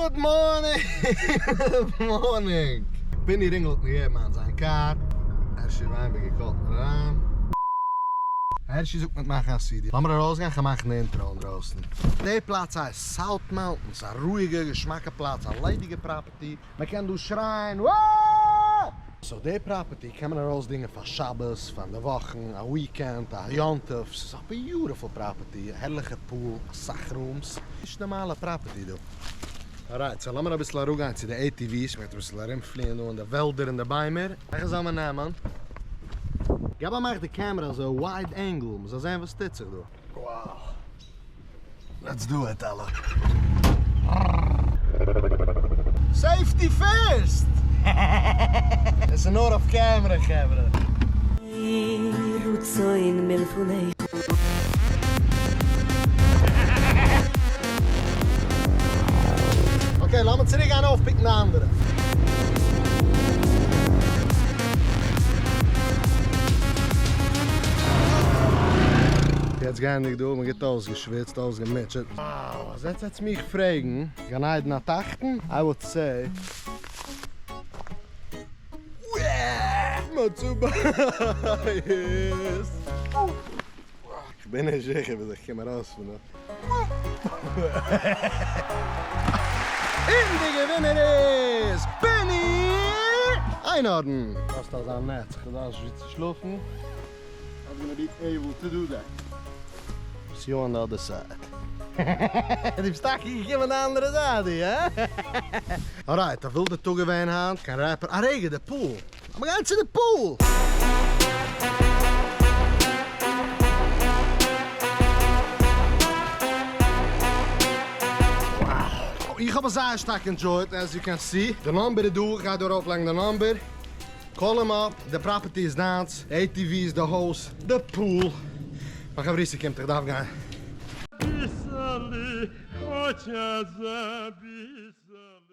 Good morning! Good morning! פיני רינגל האט מיר געגעבן היינט זיין קאר. הערשי וויינבערגער קאלט מיר אריין. הערשי זאגט מ'וועט מאכן א סידי. לאמיר ארויסגיין כ'מאך די intro אינדרויסן. די פלאץ הייסט South Mountains, א רואיגע געשמאקע פלאץ, א ליידיגע property, מען קען דא שרייען וואו! So די property קען מען ארויסדינגען פאר שבת, פאר אין די וואכן, א weekend, א יום טוב, ס'איז א beautiful property, א הערליכע pool, אסאך rooms, נישט נארמאלע property דא. Alright, so לאמיר אביסל אראפגיין צו די ATVs, מ'גייט אביסל ארומפליען דא אין די וועלדער און די ביימער. וועלכע זאל מען נעמען? געב א מאך די camera אזוי wide angle, מ'זאל זען וואס טוט זיך דא. Wow. Let's do it אלע. Safety first! עס איז נאר אויף camera חברה. Okay לאמיר צוריק גיין אויפפיקן די אנדערע. יעצט גייענדיג דא, מען גוט אויסגעשוויצט, אויסגעמוטשעט. Wow, אז עטס עטס מיך פרעגן, גן עדן התחתון? I would say. מצא בית. כ'בין נישט זיכער וויאזוי כ'קום ארויס פון דא. און די געווינער איז פיני איינהארן! האסט אזא נעץ, כ'ווייס נישט ווי צו שלאפן. I'm gonna be able to do that. See you on the other side. דו ביסט טאקע געקומען די אנדערע זייט דו, הא? Alright, א ווילדע טאג געווען היינט, קיין רעפער, א רגע, די pool! לאמיר גיין צו די pool! Wow! איך האב עס זייער שטארק enjoyed, as you can see. די number איז דא, איך גיי דא ארויפלייגן די number. Call אים אפ, די property איז דיינס, די ATVs, די הויז, די pool. מיין חברותא קומט, איך דארף גיין. ביסעלע, כאטש אזא ביסעלע.